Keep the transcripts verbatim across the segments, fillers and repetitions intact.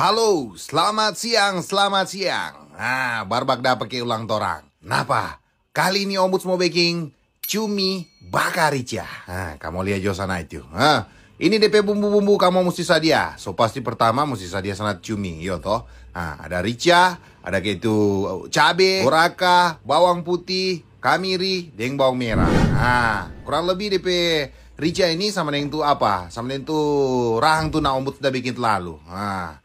Halo, slamat siang, slamat siang. Ah, baru baku dapa ke ulang torang. Napa? Kali ini Ombuds mo beking cumi bakar rica. Ah, kamu lia jo sana itu. Ah, ini depe bumbu-bumbu kamu musti sadia. So pasti pertama musti sadia sana cumi, iyo to. Ah, ada rica, ada kaya itu cabe, goraka, bawang putih, kamiri, deng bawang mera. Ah, kurang lebih depe rica ini sama deng tu apa? Sama deng tu rahang tuna Ombuds da beking lalu. Ah,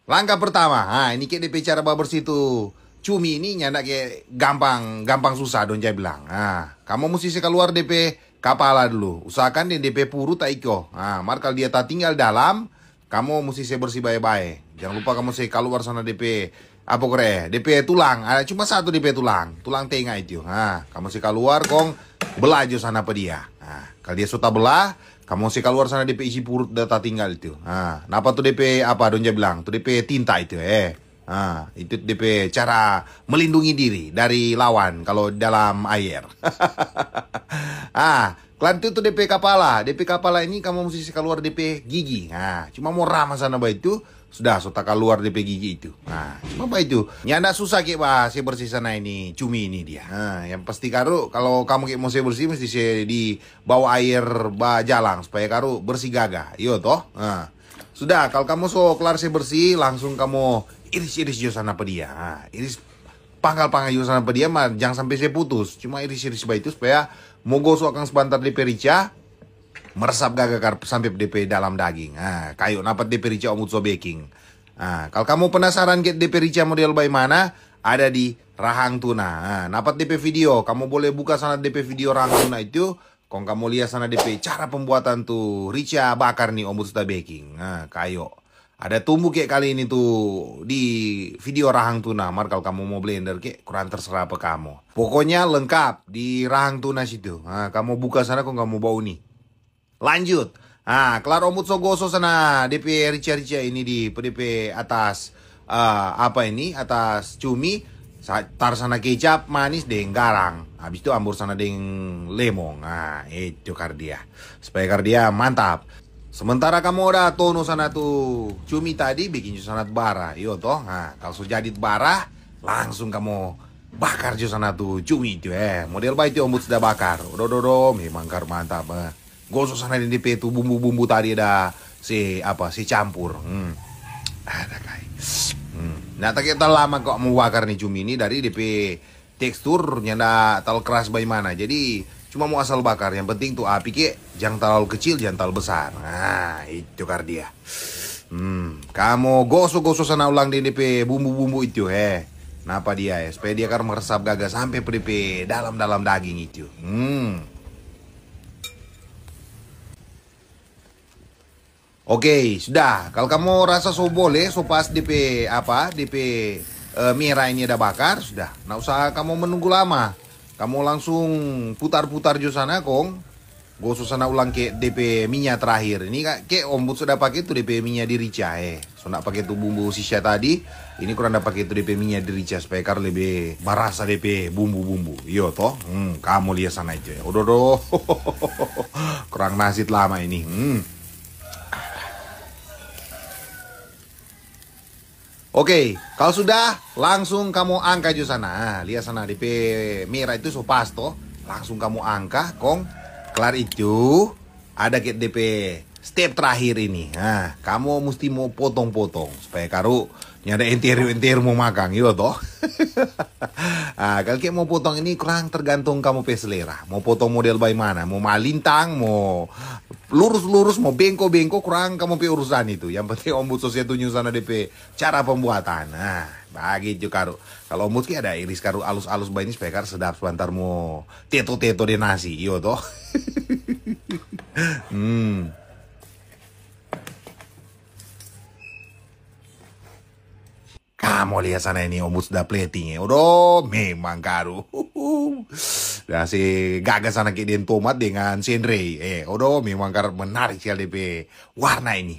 langkah pertama, ha, ini ke depe cara babersi tu cumi ini nyanda ke gampang, gampang susah dong ja bilang. Ha, kamu musti se kaluar depe kapala dulu. Usahakan deng depe puru ta iko. Ha, mar kalu dia tatinggal dalam, kamu musti se bersi bae-bae. Jang lupa kamu se kaluar sana depe, apa kore, depe tulang. Ada cuma satu depe tulang, tulang tenga itu. Ha, kamu se kaluar kong bela jo sana pa dia. Ha, kalu dia so tabela, kamu se kaluar sana depe isi purut da tatinggal itu. Ha, napa tu depe apa dong ja bilang? Tu depe tinta itu, eh. Ha, itu depe cara melindungi diri dari lawan kalau dalam air. Ah, klar itu tu depe kapala. Depe kapala ini kamu musti se kaluar depe gigi. Ha, cuma mo rama sana baitu, sudah so takaluar depe gigi itu. Nah, cuma baitu. Nyanda susah ke ba se bersi sana ini cumi ini dia. Nah, yang pasti karu kalau kamu ke mo se bersi mesti se di bawa air ba jalang supaya karu bersi gaga. Iyo toh? Nah, sudah, kalau kamu so klar se bersi, langsung kamu iris-iris jo sana pa dia. Nah, iris panggal-panggal jo sana pa dia, ma jang sampe se putus. Cuma iris-iris baitu supaya mo goso akang sbantar depe rica, meresap gaga kar sampe depe dalam daging. Ah, kayo napa depe rica Ombuds so beking. Ah, kal kamu penasaran ke depe rica model baimana, ada di rahang tuna. Ah, napa depe video, kamu bole buka sana depe video rahang tuna itu, kong kamu lia sana depe cara pembuatan tu rica bakar ni Ombuds da beking. Ah, kayo. Ada tumbu ke kali ini tu di video rahang tuna, mar kal kamu mo blender ke, kurang terserah pa kamu. Pokonya lengkap di rahang tuna situ. Ah, kamu buka sana kong kamu bau ni. Lanjut. Ah, klar Ombuds so goso sana depe rica-rica ini di depe atas, ah, apa ini, atas cumi. Sa-, tar sana kecap, manis deng garang. Habis itu ambor sana deng lemong. Ah, itu kar dia. Supaya kar dia mantap. Sementara kamu ada tono sana tu cumi tadi, bikin jo sana tu bara. Iyo toh. Ah, kal so jadi tu bara, langsung kamu bakar jo sana tu cumi itu, eh. Model bae itu Ombuds da bakar. Odo, odo, odo, memang kar mantap, eh. Goso sana deng depe tu bumbu-bumbu tadi ada se, apa, se campur. Hmm. Ada kai. Hmm. Nah, tak kita lama kok mo bakar ni cumi ini dari depe tekstur nyanda talalu keras baimana. Jadi, cuma mo asal bakar. Yang penting tu api ke jang talalu kecil, jang talalu besar. Nah, itu kar dia. Hmm, kamu goso-goso sana ulang deng depe bumbu-bumbu itu, he. Napa dia, eh? Supaya dia kar meresap gaga sampe pe depe dalam-dalam daging itu. Hmm. Oke, sudah. Kal kamu rasa so bole, so pas depe apa, depe, eh, mera ini ada bakar, sudah. Nda usah kamu menunggu lama. Kamu langsung putar-putar jo sana, kong goso sana ulang ke depe minya terakhir. Ini ka-, ke Ombuds so da pake tu depe minya di rica, eh. So nda pake tu bumbu sisa tadi. Ini kurang da pake tu depe minya di rica supaya kar lebe barasa depe bumbu-bumbu. Iyo to? Hmm, kamu lia sana itu, eh. Odo, odo. Kurang nasi lama ini. Hmm. Oke, kal sudah, langsung kamu angka jo sana. Ah, lia sana, depe mera itu so pas to. Langsung kamu angka, kong klar itu, ada ke depe step terakhir ini. Ah, kamu musti mo potong-potong supaya karu nyanda enteru-enteru mo makang, iyo to? Ah, kal ke mo potong ini kurang tergantung kamu pe selera. Mo potong model baimana, mo malintang, mo lurus-lurus, mo bengko-bengko, kurang kamu pe urusan itu. Yang penting Ombuds so se tunju sana depe cara pembuatan. Nah, bagitu karu. Kalo Ombuds ki ada iris karu alus-alus baini supaya kar sedap sebentar mo teto-teto deng nasi, iyo to? Hmm. Kamu lia sana ini, Ombuds da plating, eh. Odo, memang karu. Da se gaga sana ke deng tomat dengan senrei. Eh, odo, memang karu menarik sekali depe warna ini.